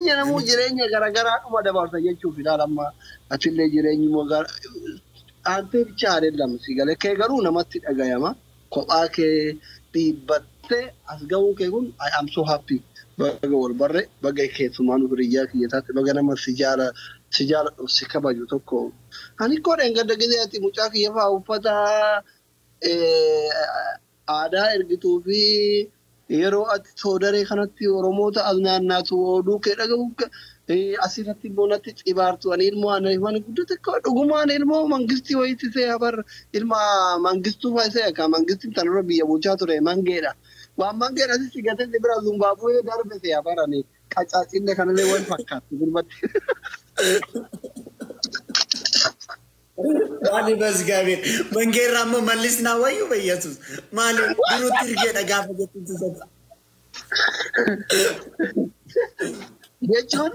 Namuu jireenya garaagaraa dhuma dabarsa jechuuf ilaala amma atillee jireenyuma gara aantee bicha adeemsa si galee kee garuu namatti dhagayama. Kophaa kee dhiibbattee as ga'uu kee kun, I am so happy. Baga wal barre, baga keessumaa nu hiriyyaa kiyya taate, baga nama si jaala si jaaladhu si kabaju tokko. Ani koo dheengadda gisee ati mucaa kiyya fa'aa uffata aadaa ergituu fi yeroo ati soodaree kanatti Oromoota as naannaatu oduu kee dhagahu asirratti immoo natti xibaartu, ani ilmoo ani guddate dhugumaan ilmoo mangistii wayiitti see habar ilma mangistuu fa'a see akka mangistiin tanarra biyya bulchaa ture mangeedha. Waan mangeen asitti gatee bira Zimbaabuwee darbe see habar ani qacaacinne kanallee wal fakkaatti gurbatti. Maali በእግዚአብሔር መንጌራ immoo mallisnaa wayyu በኢየሱስ maali durutti ergeedha gaafa jettu sasa. Jechuun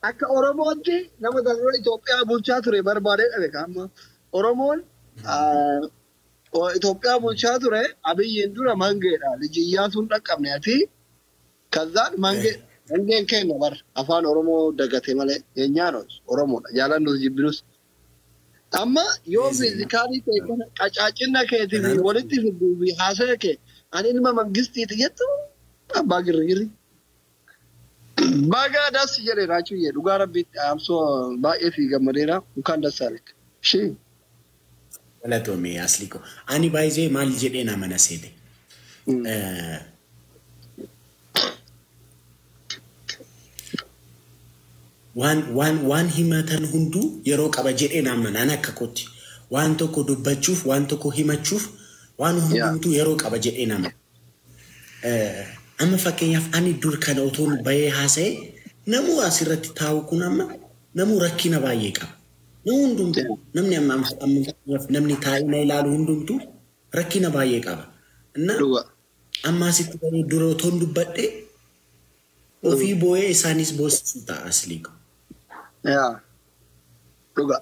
akka Oromootti nama daldala Itoophiyaa bulchaa ture barbaadee dhabe amma Oromoon Itoophiyaa bulchaa ture Abiyyiin dura mangeedha. Liji Iyyaasuun dhaqqabne ati kazaan mangee mangeen keenya bar afaan Oromoo dagate malee eenyaa Oromoodha jaalannus jibbinus. Amma yoo physically ta'e kana qacaacina keetii fi walitti fiduu fi haasaya kee ani ilma mangistiiti jettu abbaa girgirri. Baga das jedhe raachuyyee dhugaa rabbiitti amsoo baay'ee fi gammadeera mukaan dasaalek. Ishee. Galatoomee asliiko. Ani baay'ee maal jedhee amana seete? Waan himatan hunduu yeroo qaba jedhee amana ani akka kootti. Waan tokko dubbachuuf, waan tokko himachuuf, waan hundumtuu yeroo qaba jedhee amana. Amma fakkeenyaaf ani dur kana otoon bahee haasa'e namuu asirratti taa'u kun amma namuu rakkina baay'ee qaba. Namuu hundumtuu namni amma namni taa'ee na ilaalu hundumtuu rakkina baay'ee qaba. Amma asitti bahee dura otoon dubbadhe ofii boo'ee isaanis boosisu ta'a aslii. Yaa. Dhugaa.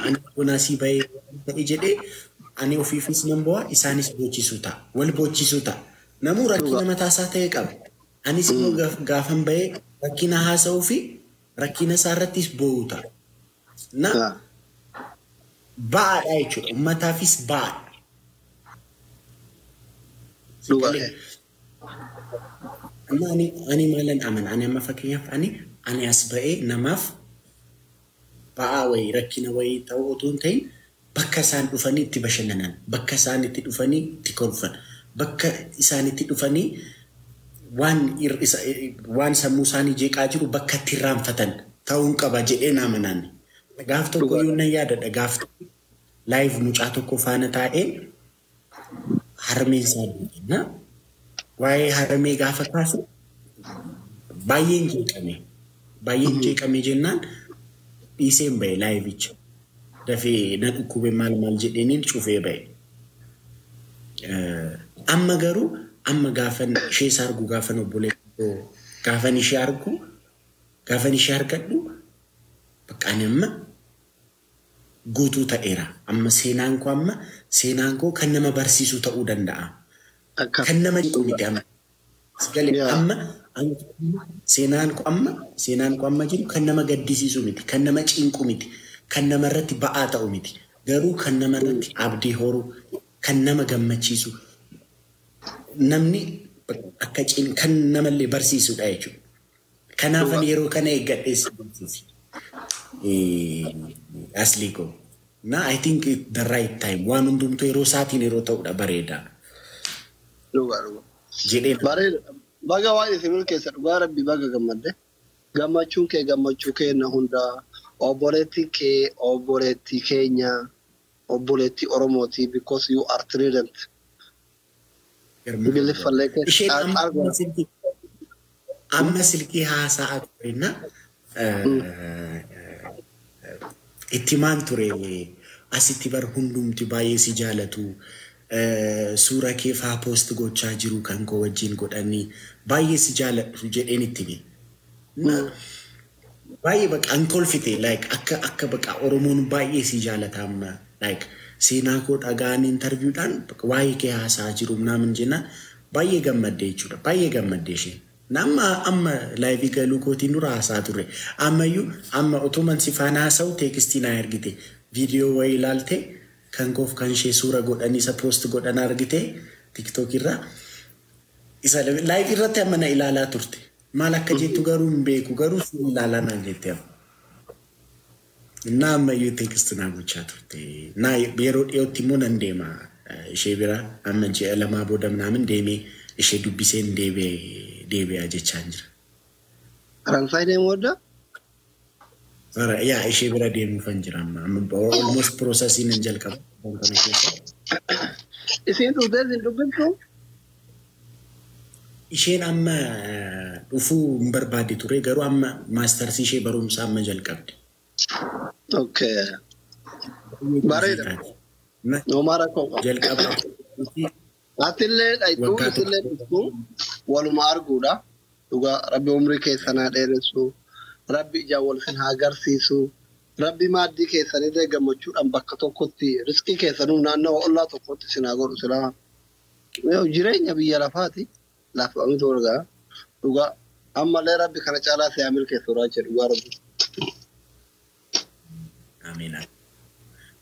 Ani kun asii bahee ta'e jedhee ani ofiifis nan bo'aa, isaanis boochisuu ta'a. Wal boochisuu ta'a. Namuu rakkina mataa isaa ta'e qaba. Anis immoo gaafan bahee rakkina haasa'uu fi rakkina isaa irrattis boo'u ta'a. Na ba'aadha jechuudha. Uummataafis ba'aadha. Dhugaa. Amma ani maalan amana? Ani amma fakkeenyaaf ani as ba'ee namaaf ba'aa wayii rakkina wayii ta'uu otoo hin ta'in bakka isaan dhufanii itti bashannanan, bakka isaan itti dhufanii itti kolfan, bakka isaan itti dhufanii waan sammuu isaanii jeeqaa jiru bakka itti irraanfatan ta'uun qaba jedhee na amanaan. Gaaf tokko iyyuu nan yaadadha, gaaf live mucaa tokko faana taa'ee harmeen isaa duute. Waa'ee harmee gaafa kaasu baay'een jeeqame. Baay'een jeeqame jennaan dhiiseen bahe liveicha. Dafee na dhukkube maal maal jedheeniin cufee bahe. Amma garuu amma gaafan ishee isa argu, gaafan obboleessa gaafan ishee argu, gaafan ishee argadhu, bakka ani amma guutuu ta'eera. Amma seenaan koo kan nama barsiisu ta'uu danda'a. Kan nama jeequ miti amma. Amma seenaan koo amma jiru kan nama gaddisiisu miti, kan nama cinqu miti, kan namarratti ba'aa ta'u miti. Garuu kan namarratti abdii horu, kan nama gammachiisu, namni akka kan namallee barsiisudha jechuudha. Kanaafan yeroo kana eeggadhee si barsiisi. Aslii koo. Na I think the right time waan hundumtuu yeroo isaatiin yeroo ta'udha bareeda. Dhugaa dhugaa. Jedhee. Bareeda. Baga waan isin milkeessa, dhugaa rabbi baga gammadde. Gammachuun kee gammachuu keenya hundaa. Obboleettii kee obboleettii keenya obboleettii Oromooti because you are trident. Ingiliffallee Isheen amma silkii haasa'aa ture na itti maan ture, asitti bar hundumti baay'ee si jaalatu, suura kee faa post gochaa jiru kan koo wajjin godhanii baay'ee si jaaladhu jedheen itti hime. Baay'ee baqa an kolfite, like akka baqa Oromoon baay'ee si jaalata, amma like seenaa koo dhagaan interviewdhaan waa'ee kee haasa'aa jiru naamin jennaan baay'ee gammadde jechuudha. Baay'ee gammadde isheen. Nama amma live galuu kootiin dura haasaa ture. Ammayyuu amma utuman si faana haasa'u text naa ergite. Viidiyoo wayii ilaalte, kan koof kan ishee suura godhanii isa post godhan argite TikTok irraa. Isa live irratti amma na ilaalaa turte. Maal akka jettu garuu hin beeku, garuu sun ilaalaa naan jette amma. Innaa ammayyuu text naa gochaa turte. Naa yeroo dhiyootti immoo nan deema ishee bira, amma ji'a 2 booda ምናምን deemee ishee dubbiseen deebi'aa jechaan jira. Faransaay deemuu wadda? Yaa, ishee bira deemuufan jira amma. Almost processii nan jalqaba kana keessa. Isiin dhuftee isin dubbiftu? Isheen amma dhufuu hin barbaadde ture, garuu amma mastersii ishee barumsa amma jalqabde. Okay. Bareeda. Noomaa rakkoo qaba. Jalqaba. Atillee dhayxuu Waggaa isillee dhuftu waluma arguudha. Dhugaa Rabbi umrii keessan haa dheeressu. Rabbi ijaan wal isin haa agarsiisu. Rabbi maaddii keessanillee gammachuudhaan bakka tokkotti riskii keessanuu naannawa ollaa tokkotti isin haa godhu silaa. Jireenya biyya lafaati. Lafa amitu argaa. Dhugaa ammallee Rabbi kana caalaa si haa milkeessu, Raachee, dhugaa Rabbi. Amiin.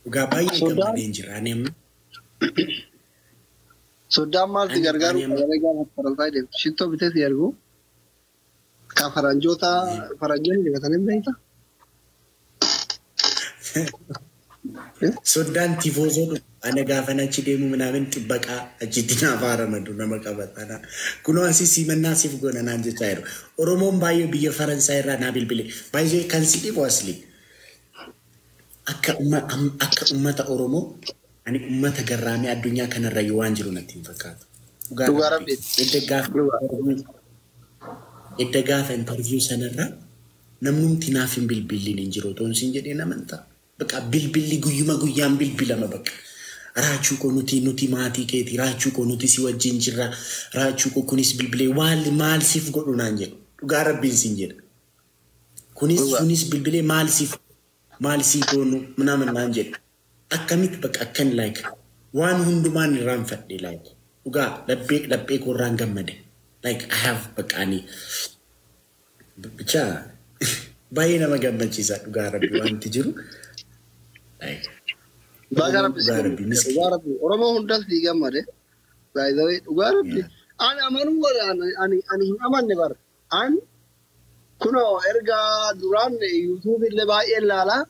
Dhugaa baay'ee gammadeen jira. Ani amma Soddaan maal si gargaaru qabalee gaafa Faransaay deemtu? Shittoo bitee si ergu? Ka faranjoota faranjoonni dibatanii beektaa? Soddaan tifoozoo dhufu. Ana gaafan achi deemu ምናምን ጥበቃ achitti naaf haramadu nama qabatana. Kunoo asii simannaa siif goona naan jechaa jiru. Oromoon baay'ee biyya Faransaay irraa naa bilbile. Baay'ee kan si dhibu asli. Akka ummata Oromoo ani ummata garraamii addunyaa kanarra yoo waan jiru natti hin fakkaatu. Dhugaa Rabbi. Edda gaafa interview sanarra namnumti naaf hin bilbilliin hin jiru otoo hin jedhee namantaa. Bakka bilbilli guyyuma guyyaan bilbilama bakka. Raachuu koo, nuti maatii keeti, raachuu koo, nuti si wajjin jirra, raachuu koo, kunis bilbilee maal maal siif godhu naan jedhu. Dhugaa Rabbiin siin jedha. Kunis sunis bilbilee maal siif maal sii goonu ምናምን naan jedhu. Akkamitti bakka akkan like waan hundumaan irraanfadhe, like dhugaa laphee laphee koo irraan gammade. Like I have bakka ani ብቻ baay'ee nama gammachiisa dhugaa Rabbi wanti jiru. Like Baga Rabbi si Dhugaa Rabbi gammade. miskiin. Dhugaa Rabbi. Oromoo hundas si gammade. Baay'ee dhugaa Rabbi. Ani amanuu warra ani hin amanne bara. Ani kunoo erga duraan YouTube illee baay'ee ilaalaa,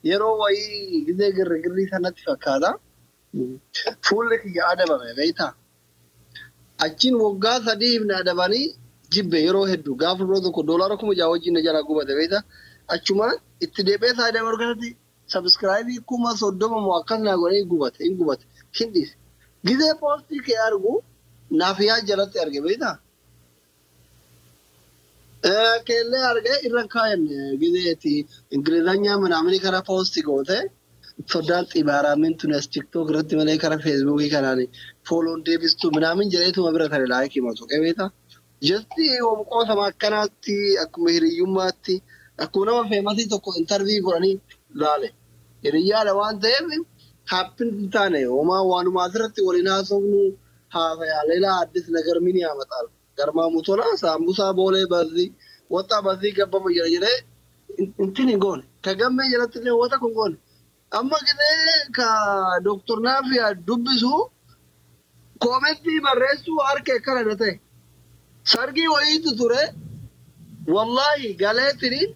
yeroo wayii gizee girrigirrii sanatti fakkaata. Fuulli kiyya adabame beektaa. Achiin waggaa 3 na adabanii jibbe yeroo hedduu gaafa yeroo tokko doolaara 6,000 wajjin na jalaa gubate beektaa. Achumaan itti deebi'ee saayidaa argatatti subscribe 30,000 moo akkas naa godhanii gubate, hin gubate, hin dhiise. Gizee post kee argu naaf yaa jalatti arge beektaa. Keellee argee irra kaayan gizeeti ingilizanyaa ምናምን karaa post goote, soddaan xibaaraamin tunes TikTok irratti malee karaa Facebookii kanaan follown deebistu ምናምን jedheetuma bira tare like himatu qabeeta. Just qoosama akkanaatti, akkuma hiriyyummaatti, akkuma nama famousii tokko interview godhanii laale. Hiriyyaadha waan ta'eef happin hin taane homaa waanuma asirratti waliin haasofnu haasaya ሌላ አዲስ ነገር ምን ያመጣል? Garmaamu tola saambusaa boolee bazii waxaa bazii gabbama jira jedhee intin hin goone. Ka gammee jalatti illee wata kun goone. Amma gisee ka Dooktor Naafiyaa dubbisu comment barreessuu harka akkana na ta'e. Sargii wayiitu ture. Wallaahi galeetiniin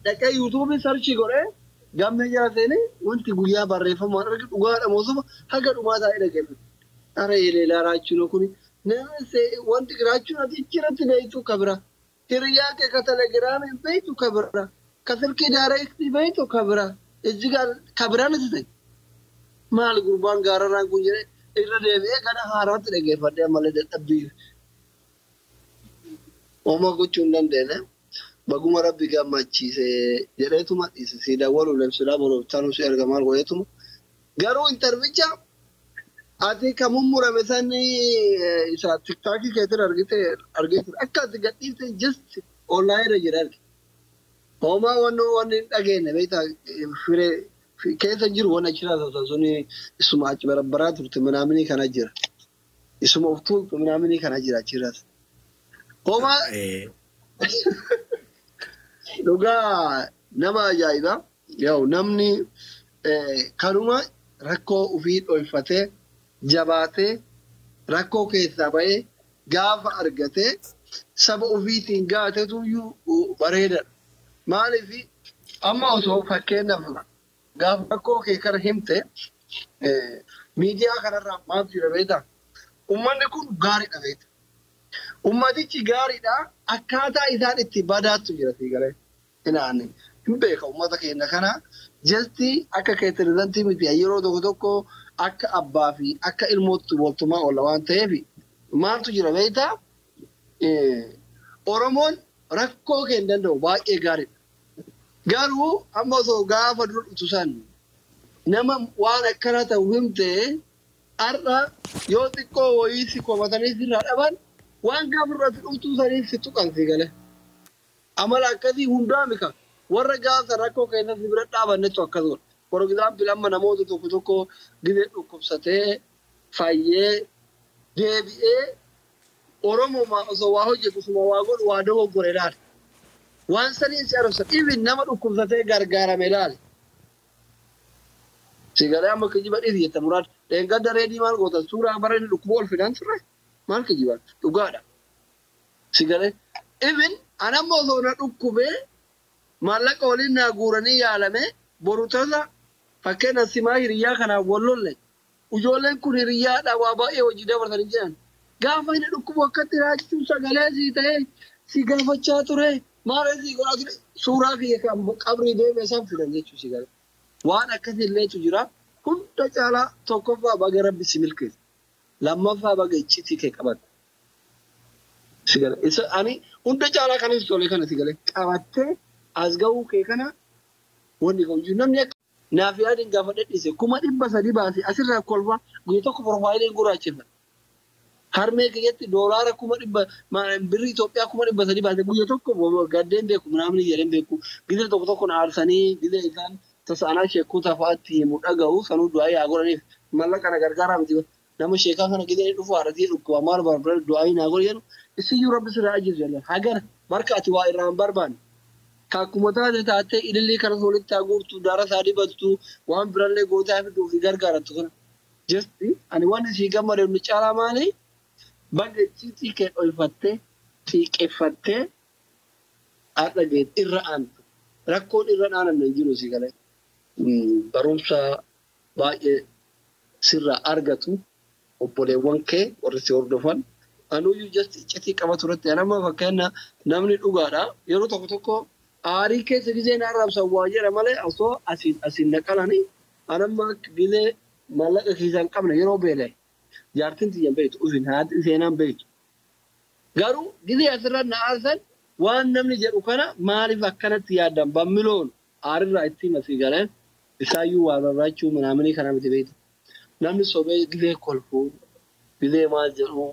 dhaqee YouTubeii search godhee gammee jala seenee wanti guyyaa barreeffamu waan arge dhugaadha moosuma haga dhumaa taa'ee dhaggeeffate. Ara yeeleelaa raachuun kuni namni wanti raachuun ati achirratti beektu kabira. Hiriyaa kee ka Telegramii beektu kabira. Ka silkii direct beektu kabira. Ijji kabiraan itti ta'e. Maal gurbaan gaararraan kun jedhee irra deebi'ee gara haaraatti dhaggeeffadhee ammallee dadhabbii. Homaa gochuu hin dandeenye. Baguma Rabbi gammachiise jedheetuma dhiise, si dawwalu labsilaa boroof si erga maal godheetuma. Garuu interviewicha ati kan mummurame sani isa TikTokii keetiin argite argite akka ati gadhiifte just online irra jira arge. Homaa wanni wanni hin dhageenye beektaa, firee keessa jiru wanni achirraa sassan suni isuma achi barabbaraa turte ምናምን kana jira. Isuma of tuultu ምናምን kana jira achirraas. Homaa dhugaa nama ajaa'iba. Yaa'u namni kanuma rakkoo ofii dhoyfatee jabaatee rakkoo keessaa bahee gaafa argatee saba ofiitiin gaatetu iyyuu bareedaadha. Maaliif amma osoo fakkeenyaaf gaafa rakkoo kee kana himte miidiyaa kanarraa maaltu jira beektaa? Uummanni kun gaariidha beektaa? Uummatichi gaariidha akkaataa isaan itti badaattu jira siigalee. Inaani hin beeka uummata keenya kana jesti akka keetirrantii miti yeroo tokko tokko akka abbaa fi akka ilmootti waltumaa oola waan ta'eef maaltu jira beektaa? Oromoon rakkoo kee hin danda'u baay'ee gaariidha. Garuu amma osoo gaafa dura dhuftu san nama waan akkana ta'u himtee har'a yoo xiqqoo wayii si komatanii sirraa dhaban waan gaafa irratti dhuftuu saniif si tuqan si galee. Amala akkasii hundaa mika warra gaafa rakkoo keessatti bira dhaabannetu akkas godha. For example amma namoota tokko tokko gibee dhukkubsatee fayyee deebi'ee Oromoo osoo waa hojjetu osuma waa godhu waa dogoggore ilaali. Waan saniin si arabsan even nama dhukkubsatee gargaarame ilaali. Sigalee amma kijiba dhiisi jetta muraad dheengadda reedii maal gootan suuraa bara inni dhukkuba ol fidan turre maal kijiban dhugaadha. Sigalee even anamma osoo na dhukkubee maallaqa waliin naa guuranii yaalame boru tasa fakkeenya simaa hiriyyaa kanaan wal lolle ijoolleen kun hiriyyaadha waa baay'ee hojii dabarsanii jiran. Gaafa inni dhukkubu akkatti raachuun sagalee sii ta'ee si gaafachaa ture maal sii godhaa ture suuraa kiyya kan qabrii deemee isaan fidan jechuun si gala. Waan akkasii illeetu jira. Hunda caalaa tokkoffaa baga rabbi si milkeesse. Lammaffaa baga icciitii kee qabatte. Si gala. Isa ani hunda caalaa kanis tole kana si gala. Qabattee as ga'uu kee kana wanni qabu namni akka naaf yaadin gaafa dhedhiise 300,000 baase asirraa kolfa guyyaa tokko profaayiliin gurraacheffate. Harmee kiyyatti doolaara 100,000 birrii Itoophiyaa 300,000 baase guyyaa tokko gaddeen beeku minaamni jedheen beeku gizee tokko tokko na aarsanii gizee isaan tasaanaa sheekota fa'aatti himu dhaga'u sanuu du'aa yaa godhaniif mallaqa na gargaaraa miti nama sheekaa kana gizee dhufu haaratii dhukkuba maal barbaadu du'aa naa godhu jedhu isiyyuu rabbi sirraa ajjeesu jedhan hagana barka ati waa irraa hin barbaanne. Akkuma taate taatee ilillii kanas walitti haguurtu daara isaa dibattu waan birallee gootaa fiduu fi gargaarattu kana. Jesti ani waan isii gammade nu caalaa maali? Baga icciitii kee dhoyfattee xiiqeffattee har'a geet irra aantu. Rakkoon irra aanamne hin jiru sii galee. Barumsa baay'ee sirraa argatu obboleewwan kee warri si hordofan. Anuyyuu jesti icciitii qabatu irratti anamma fakkeenya namni dhugaadha. Yeroo tokko tokko aarii keessa gizee na arrabsan waa jedha malee osoo asiin naqalanii anamma gizee maallaqa keessaa hin qabne yeroo beela'e jaartiin tiyyan beektu ufin haati seenaan beektu. Garuu gizee asirra na aarsan waan namni jedhu kana maaliif akkanatti yaaddan bammiloon aarirraa ittiin asii galeen isaayyuu waa barbaachuu minaaminii kana miti beektu. Namni sobee gizee kolfuu gizee maal jedhu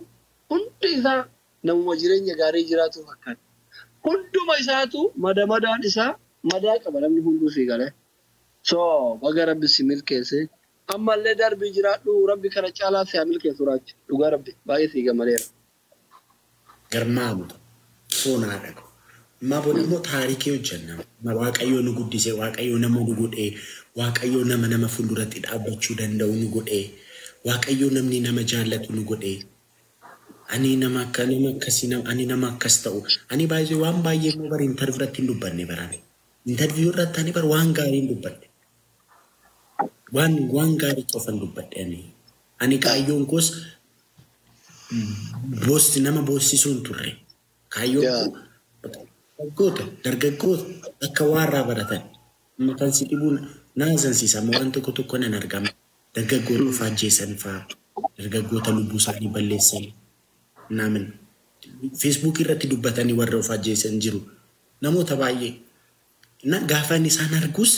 hundi isaa namuma jireenya gaarii jiraatu fakkaata. Hunduma isaatu madamadaan isaa madaa qaba namni hunduu sii galee. So baga rabbi si milkeesse ammallee darbii jiraadhu rabbi kana caalaa si haa milkeessu raachi dhugaa rabbi baay'ee sii gammadeera. Garmaamu foonaa dhaqu. Ammaa booda immoo taarikii hojjenna. Waaqayyoo nu guddise, Waaqayyoo nama nu godhee, Waaqayyoo nama nama fuulduratti dhaabbachuu danda'u nu godhee, Waaqayyoo namni nama jaallatu nu godhee. Ani nama akka nama akkasii ani nama akkas ta'u. Ani baay'ee waan baay'ee immoo bara interview irratti hin dubbanne barane. Interview irratti ani bara waan gaarii hin dubbanne. Waan gaarii qofa hin dubbadhe ani. Ani kaayyoon koos boosti nama boossisuu hin turre. Kaayyoon koo dargaggoota akka waarraa baratan. Amma kan si dhibuun na azansiisa amma waan tokko tokko nan argama. Dargaggoota of ajjeesan fa'aa, dargaggoota lubbuu isaanii balleessan. Naamin Facebook irratti dubbatanii warra of ajjeesan jiru. Namoota baay'ee. Na gaafa inni isaan argus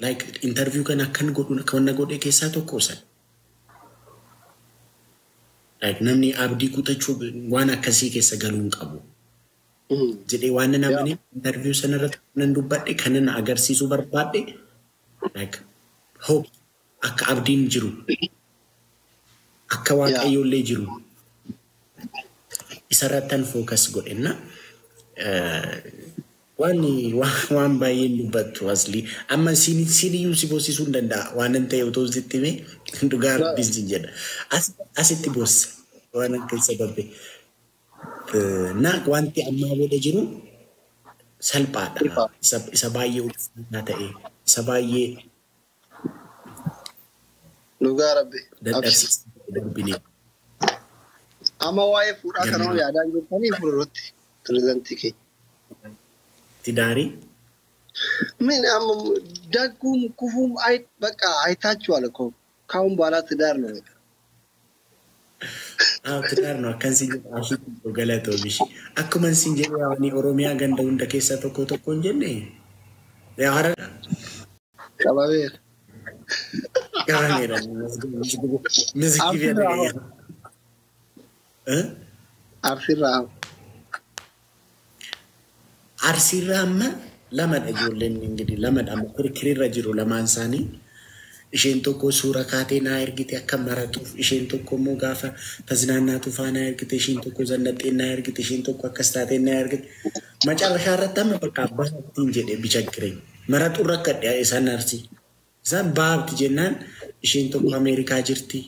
like interview kana akkan godhu kan na godhe keessaa tokko san. Like namni abdii kutachuu waan akkasii keessa galuu hin qabu. Jedhee waan nan amanee interview sana irratti kanan dubbadhe kanan agarsiisuu barbaadhe like hope akka abdiin jiru akka waaqayyoollee jiru. Isarrattan focus godhenna. Waan baay'een dubbattu asli. Amma siiniyyuu si boosisuu hin danda'a. Waan hin ta'e otoo sitti himee dhugaa rabbiin sin jedha. Asitti boossa waan keessa darbe. Na wanti ammaa booda jiru salphaadha. Isa baay'ee ulfaataa ta'e, isa baay'ee Dhugaa rabbi. Dadhabsiisaa darbine. Amma waa'ee fuudhaa kana yaadaa jirtanii fuulduratti pirezidantii keenya. Tidaarii. ምን ደጉም ክፉም አይ በቃ አይታችኋል እኮ ካሁን በኋላ ትዳር ነው። Aw, ትዳር ነው akkan sin jedhu ashiitti galatoomi. Akkuma sin jedhu yaa'anii Oromiyaa ganda hunda keessaa tokko tokko hin jenne. Yaa hara Qabameera. Qabameera. Mizikii fi Arsiirraa. Arsiirraa amma lamadha ijoolleen ingidihi lamadha amma kirkirirra jiru lamaan isaanii. Isheen tokko suura kaatee naa ergite akka maratuuf, isheen tokko immoo gaafa taznaannaatu faanaa ergite, isheen tokko zannaxxee naa ergite, isheen tokko akkas taatee naa ergite. Macarrashaa irratti amma bakka abbaa ittiin jedhe bichakkireen maraxuu rakkadhe isaan arsii. Isaan baabti jennaan isheen tokko Ameerikaa jirti.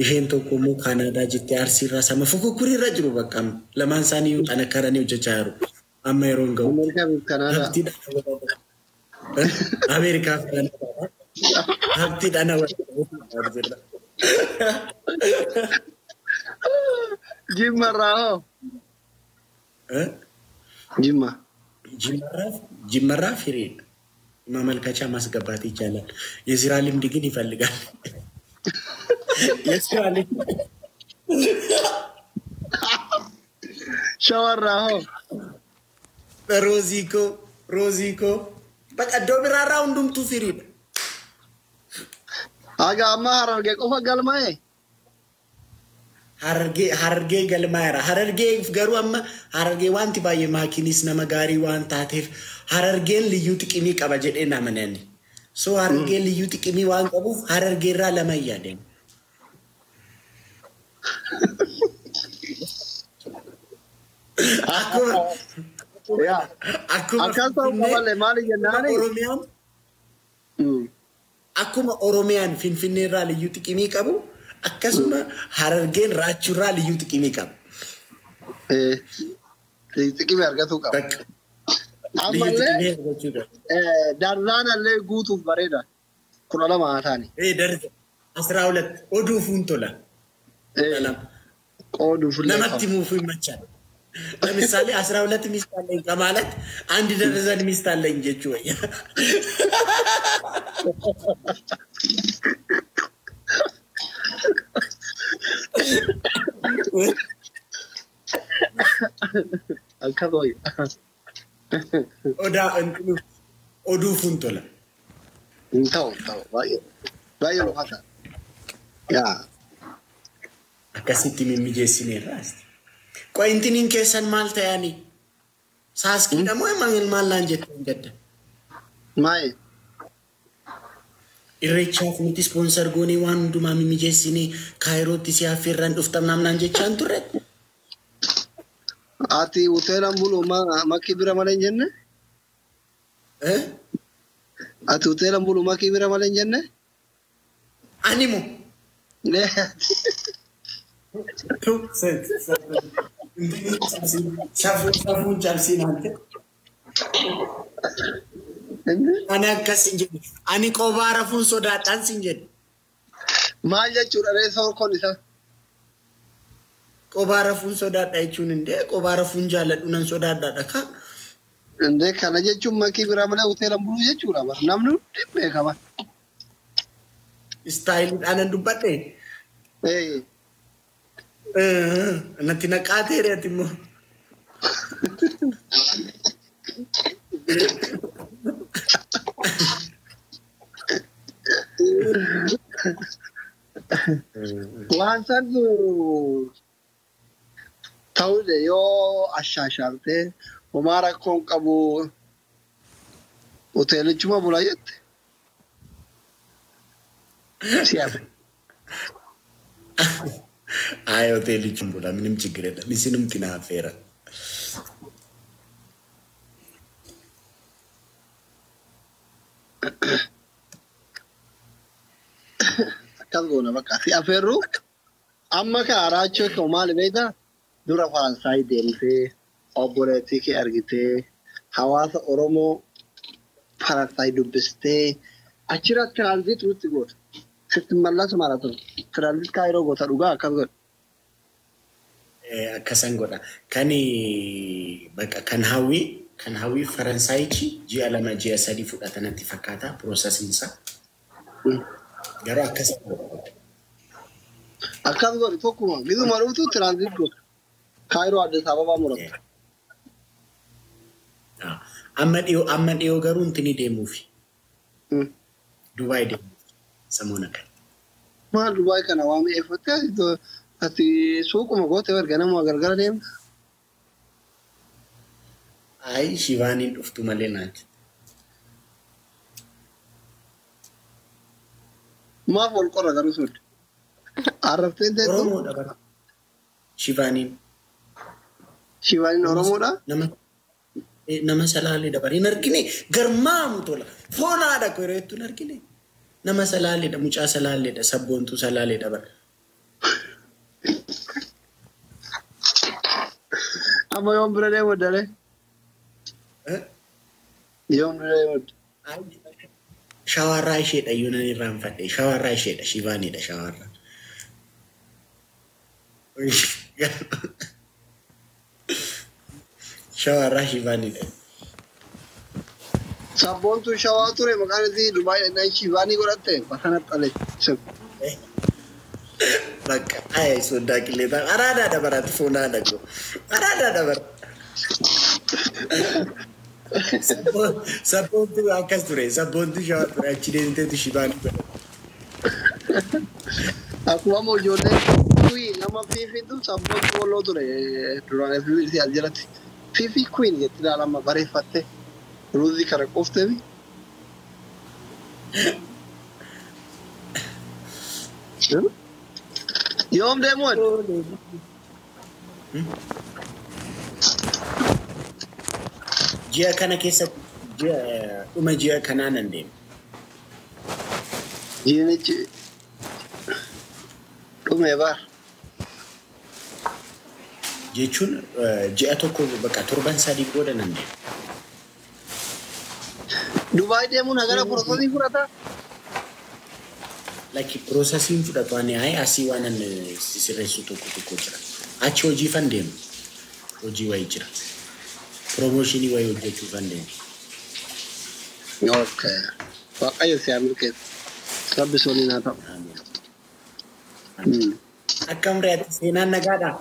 Isheen tokko immoo Kaanaadaa jirti. Arsiirraa sama fukukkurirra jiru bakka amma. Lamaan isaanii xanakkaranii hojjechaa jiru. Amma yeroo hin gahu. Ameerikaa fi Kaanaadaa. Ameerikaa fi Kaanaadaadha. Habtiidhaan hawwata. Jimma irraa hoo? Jimma. Jimmarraa firiidha. ማመልከቻ ማስገባት ይቻላል። የስራ ልምድ ግን ይፈልጋል። የስራ ልምድ Shawarraa hoo? ሮዚኮ ሮዚኮ በቃ iddoo biraarraa hundumtuu firiidha. Haga ammaa Harargee qofa galmaa'e? Harargee Harargee galmaa'eera. Harargee garuu amma Harargee wanti baay'ee maakiinis nama gaarii waan taateef Harargeen liyyuu xiqimii qaba jedhee namanani. So Harargeen liyyuu xiqimii waan qabuuf Harargeerraa lama yaadeen. Akkuma Yaa. akkuma Akkas ta'uu qaballee maali jennaani? Oromiyaan akkuma Oromiyaan Finfinneerraa liyyuu xiqimii qabu akkasuma Harargeen Raachuurraa liyyuu xiqimii qaba. Xiqimii argatuu qaba. Bakka liyyuu Ammallee xiqimii argachuu qaba. Darzaanallee guutuuf bareeda. 12 haa ta'ani. Ee darza 12 oduufuun tola. Qooduufillee namatti himuuf ይመቻል። ለምሳሌ 12 ሚስት አለኝ ከማለት አንድ ደርዘን ሚስት አለኝ jechuu wayya. Akkas wayya. Odaa እንትኑ oduufuun tola. Hin ta'u hin ta'u baay'ee baay'ee ulfaata. Yaa. Akkasitti mimmijeessineerra asti. Qoy intiniin keessan maal ta'anii? Saaskiidha moo maal maal naan jettan gadda? Maayi. Irreechaaf nuti sponsor goonee waan hundumaa mimmijeessinee Kaayirootti si affeerraan dhuftam naam naan jechaan turre. Ati hoteelaan bulu makii bira malee hin jenne? Eh? Ati hoteelaan bulu makii bira malee hin jenne? Ani moo? Nee. Safuun cabsiin ante. Ani akkas hin jedhu. Ani qobaa rafuun sodaadhaan sin jedhu. Maal jechuudha ree soorkoon isaa? Qobaa rafuun sodaadha jechuun indee qobaa rafuun jaalladhu nan sodaadhaadha ka. Indee kana jechuun makii bira malee hoteelaan buluu jechuudha. Namni hundi beekama. Istaayiliidhaan nan dubbadhe. Ee. Natti naqaateera ati immoo. Waan santu ta'uudha yoo ashaashaaltee homaa rakkoon qabu hoteelichuma bulaa jette. Si hafe. Ayi hoteelichi bula minim ችግር የለም. Isinumti na affeera. Akkas goona bakka si affeerru amma ka araachoo koo maali beektaa dura Faransaay deemtee obboleettii kee argitee hawaasa Oromoo Faransaay dubbistee achirra transit nutti goota. Sitti mallasu maraatu transit Kaayiroo goota dhugaa akkas godha. Akkasan godha. Kan bakka kan hawwii Faransaayichi ji'a 2 ji'a 3 fudhatanatti fakkaata processiinsa. Garuu akkasan godha. Akkas godhi tokkuma gizuma dhuftu transit goota. Kaayiroo Addis Ababaa muratta. Amma dhiyoo garuu intini deemuufi. Dubaay deemuufi samoona kana. Maal Dubaay kana waa mi'eeffattee ati suuquma goote erga nama gargara deemta. Ayi Shivaaniin dhuftu malee naati. Maaf wal qorra garuu sun? Arrabteen teessu? Oromoodha bara. Shivaaniin. Shivaaniin Oromoodha? Nama salaaleedha bara. Hin argine garmaamu tola. Foonaadha ko yeroo jettu hin argine. Nama salaaleedha mucaa salaaleedha sabboontuu salaaleedha bara. Amma yoom bira deemu dalee? Yoom bira deemu? Shawarraa isheedha iyyuu nan irraanfadhe. Shawarraa isheedha Shivaaniidha shawarraa. Shawarraa Shivaaniidha. Sabboontuu shawaa ture maqaan isii Dubaay dhaqnaan Shivaanii godhatte basana xale. Bakka ay soddaa qilleetaa araadaadha baraati foonaadha ko araadaadha bara. Sabboontuu akkas ture sabboontuu shawaa ture achi deemteetu Shivaanii godhatte. Akkuma amma ijoolleen queen nama fiifiitu sabboontuu walloo ture duraan FBC as jalatti. Fiifi queen jetti ilaalama bareeffatte ruuzii kana quufteemi. Yoom deemuun? Ji'a kana keessatti ji'a dhuma ji'a kanaa nan deema. Jiinichi dhume bar. Jechuun ji'a tokko bakka torban 3 booda nan deema. Dubaay deemuun hagana processii fudhata? Lakki processiin fudhatu ani ayi asii waan an sirreessu tokko tokko jira. Achi hojiifan deema. Hojii wayii jira. Promotionii wayii hojjechuufan deema. Okay. Waaqayyo si haa milkeessu. Rabbi waliin haa ta'u. Akkam re'ati seenaan nagaadhaa?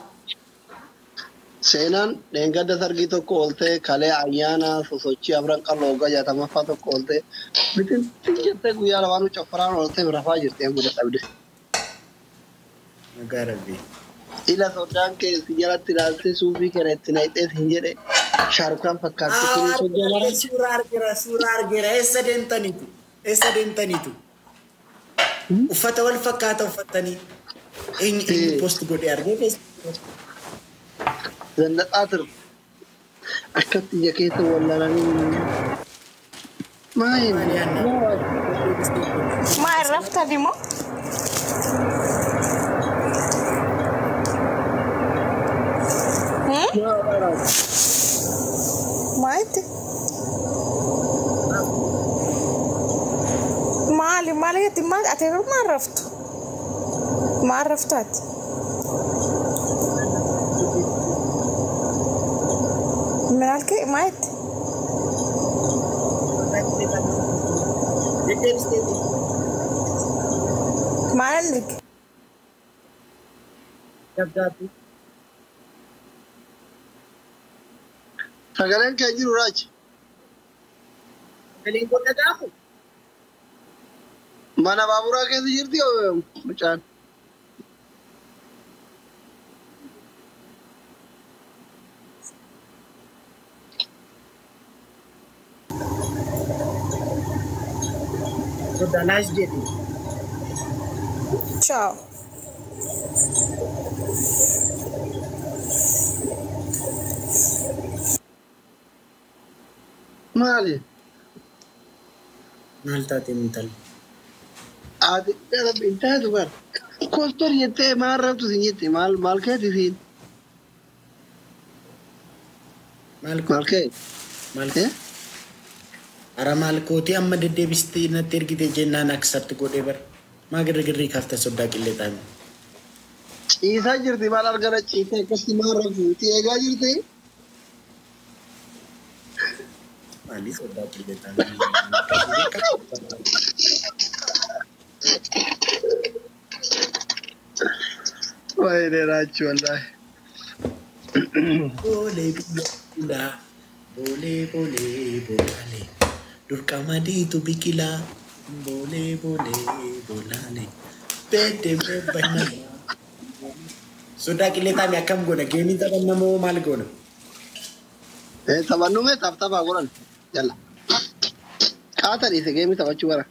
Seenaan dheengadda sargii tokko ooltee kalee ayyaana sosochii afran qalloo waggaa 60ffaa tokko ooltee biqiltii jettee guyyaa lamaanuu caffaraan ooltee rafaa jirti amma dadhabde. Nagaa rabbii. Ila soddaan kee si jalatti ilaaltee suufii kana itti naqxee hin jedhe shaarukaan fakkaatti kun soddoo mara. Suuraa argeera, suuraa argeera. Eessa deemtaniitu? Eessa deemtaniitu? Uffata wal fakkaata uffattanii. Eenyu post godhee argee? Zannaxaa turte. Akkatti ija keessa wallaalanii. Maayini? Maal raftani moo? Maalitti? Maali maali jetti maal ati garuu maal raftu? Maal raftu ati? ምን አልከኝ? ማየት maal arge? Dabdaabbii. Sagaleen kee jiru raachi. Sagaleen kun dhaga'amu? Mana baaburaa keessa jirti mucaan. Soddanaas jedhu. Ciao. Maali? Maal taate intalli? Ati hin taatu bara. Kostor jettee maal rabtu sin jette maal maal keeti siin? Maal Maal kee? Maal Ara maal kooti amma deddeebistee natti ergite jennaan accept godhee bara. Maa girgirrii kaafta soddaa qillee taa'ame. Ciisaa jirti maal argana ciisee akkasitti maal rabtu itti eegaa jirti? Maali soddaa qillee taa'ame? Waayee raachuu wallaahi. Boolee biyya bulaa boolee boolee boolaalee dur qamadiitu biqilaa boolee boolee boolaalee beeddee beebbana. Soddaa qillee taa'ame akkam goona? Geemiin taphanna moo maal goona? Taphannuu mee taph taphaa godhan jalla. Qaata dhiise geemii taphachuu bara.